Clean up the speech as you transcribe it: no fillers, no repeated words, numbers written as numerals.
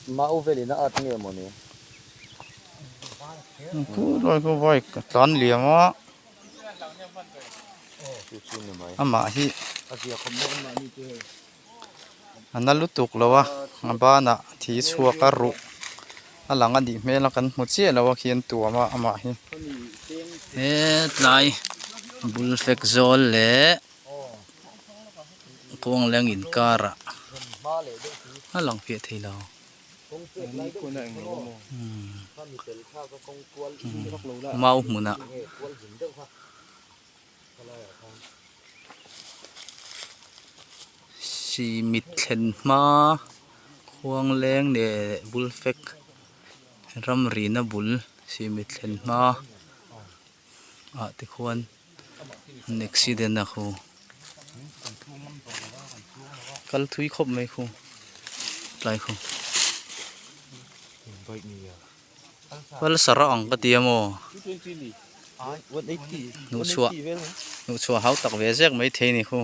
Mau velin a at nge mawni? Khulai khu bike a tlan liam a amah hi a na lutuk lo a a banah thi chhuak a ruh a lang a nih hmel a kan hmu chiah lo a khian tuam a amah hi hetlai bul fek zawl leh. Kawngleng inkarah a lang fiah thei lo. Mau hmunah sihmit thlen hma khuangleng leh bulfek ramrina bul sihmit thlen hma ah te khuan. An accident a khu kal thui khawp mai khu tlai khu palsar a ang ka ti a maw hnuhchhuah hnuhchhuah hau tak ve zek mai thei a ni khu.